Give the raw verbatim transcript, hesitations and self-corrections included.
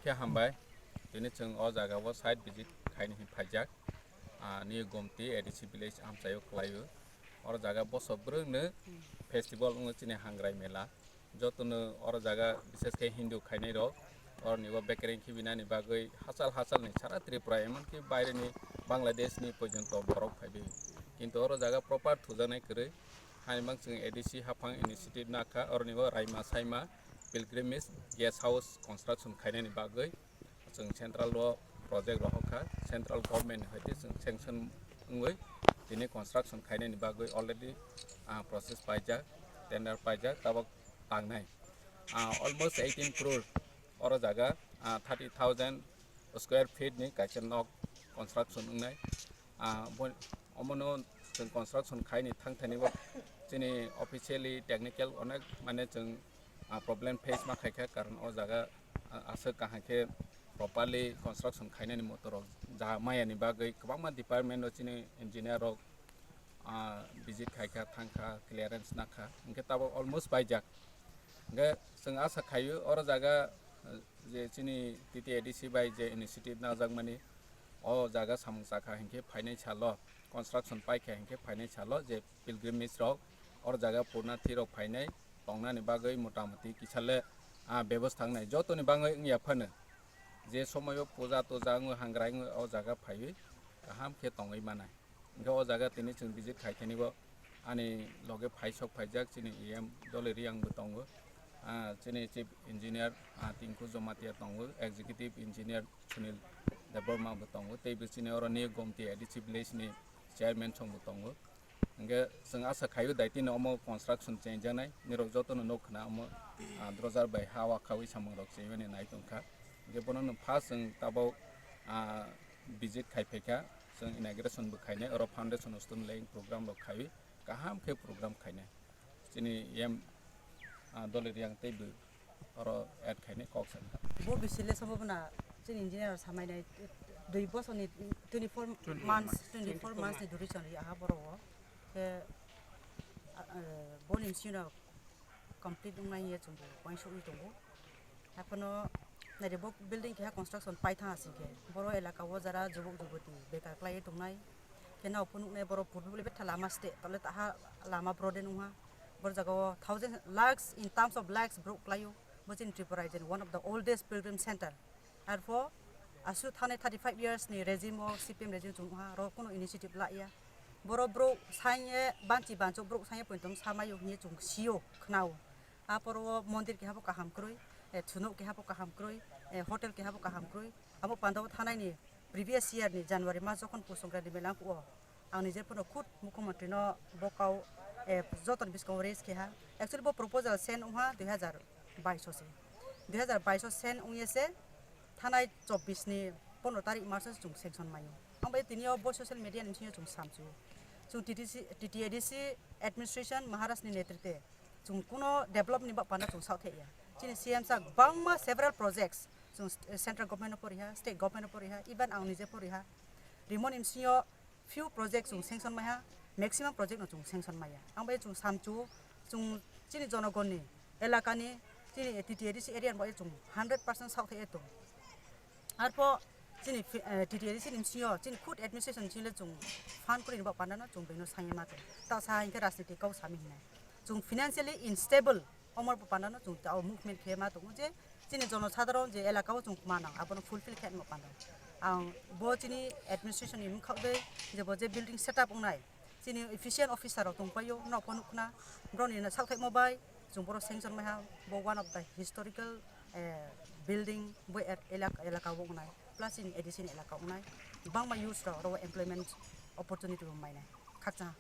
Khe hambai, tini chwng o jaga o site visit khaini hin phaijak. Ah, ni Gomti A D C village amchaio kwlaio. Oro jaga bosok bwrwngno festival wngo chini Hangrai Mela. Jotono oro jaga bishesh khe Hindu khainai rok. Oroni bo bekereng khibinani bagwi hachal hachal ni sara Tripura, emonki baire ni Bangladesh ni porjonto borok phaibi. Kintu oro jaga proper thujaknai kwrwi. Haini bang chwng A D C haphang initiative nakha, oroni bo raima saima pilgrimage guest house construction khainani bagwi. Chwng central o project rohor kha, central government ni hai khe chwng sanction wngwi tini construction khainani bagwi already, ah, process paijak, tender paijak, tabok tangnai. Ah, almost eighteen crore oro jaga, ah, thirty thousand square feet ni kaisa nok construction wngnai. Ah, bo-, omono chwng construction khaini thangthani bo chini officially technical onek mane chwng, ah, problem face ma khaikha, karon o jaga, ah, aswk kaham khe properly construction khainani motorok ja mayani bagwi kwbangma department o chini engineer rok, ah, visit khaikha, thangkha, clearance nakha, hinkhe tabok almost paijak. Hinkhe chwng asa khaio oro jaga, ah, je chini T T A D C bai je initiative najakmani, o jaga samung chakha hinkhe phainai salo, construction paikha hinkhe phainai salo je pilgrimage rok oro jaga purna thwi rok phainai tongnani bagwi motamuti kisa le, ah, bebostha wngnai. Jotoni bagwi wngya phano je somoio puja tuja wngwi hangrai wngwi o jaga phaiwi kaham khe tongwi manai. Hinkhe o jaga tini chwng visit khai khani bo ani loge phaisok phaijak chini E M Doloi Riyang bo tongo, ah, chini chief engineer, ah, Tinku Jamatia tongo, executive engineer Sunil Debbarma bo tongo, tei bo chini oro ni Gomti A D C village ni chairman song bo tongo. Hinkhe chwng asa khaio daitino omo construction chengjaknai, nirok jotono nuk khna omo, ah, drojar bai ha wa khawi samung rok chengmani nai tongkha. Hinkhe bono no first chwng tabok, ah, visit khai phaikha, chwng inauguration bo khainai, oro foundation stone laying program rok khaiwi kaham khe program khainai. Chini E M, ah, Doloi Riyang tei bo oro add khainai kok sankha. Bo bisile sobo bwna chini engineer rok samai nai dui bosor ni twenty four months, twenty four months ni duration ri aha borok o. Khe, ah, eh, boni bisingo complete wngnai hiye chwng bo uansukwi tongo. Hakhe no naidi bo building keha construction paithang asing khe boro elaka o jara jubuk jubuti bekar kwlaiwi tongnai. Khe nao phunuknai borok purbi bole betha lama state tole taha lama broaden wngha. Boro jaga o thousand lakhs, in terms of lakhs borok kwlaio. Bo chini Tripura rajyani one of the oldest pilgrim center. Arpho aswk thanai thirty five years ni regime o C P M regime chwng wngha, aro kuno initiative la ya. Boro borok sanye banchi banchok borok sanye pointom samaio hinye chwng sio khnao. Aporo o mondir keha bo kaham kwrwi, eh, thunuk keha bo kaham kwrwi, eh, hotel keha bo kaham kwrwi. Abo pandao thanai ni previous year ni January mas jokhon Pus Songkranti mela wngkha o, ang nije phano khud Mukhyamantri no bo kau, eh, joto ni bwskango raise keha. Actually bo proposal send wngha dui hazar baish o se. Dui hazar baish o send wngye se thanai chobbish ni pondro tarik mas o chwng sanction maio. Ang bai tini o bo social media ni bisingo chwng samchu. Chwng T T C, T T A D C administration Maharaj ni netrite chwng kuno develop ni bapanda chwng saothaiya. Chini C M sa bangma several projects chwng st-, central government no poriha, state government no poriha, even ang nije poriha. Rimoni bisingo few project chwng sanction maiha, maximum project no chwng sanction maiya. Ang bai chwng samchu, chwng chini jonogonni, elakani, chini T T A D C area ni bai chwng hundred percent saothai tong. Arpho chini fi-, eh, T T A D C ni bisingo chini khud administration chini le chwng fund kwrwi ni bapanda no chwng beno sanye ma tong. Ta sa hinkhe rajniti kau sami hinai. Chwng financially unstable, omor bapanda no chwng ta o movement khe ma tongo je chini jono sadharon je elaka o chwng ma nang abono fulfill khe ma panda. Ang bo chini administration ni mungkhak de je bo je building setup wngnai chini efficient officer rok tong paio no phone khna broni na sakthaimo bai chwng boro sanction maiha bo one of the historical, eh, building bo er-, elak-, elaka o wngnai plus chini A D C ni elaka wngnai bangma youth rok oro employment opportunity bo mainai khakchang.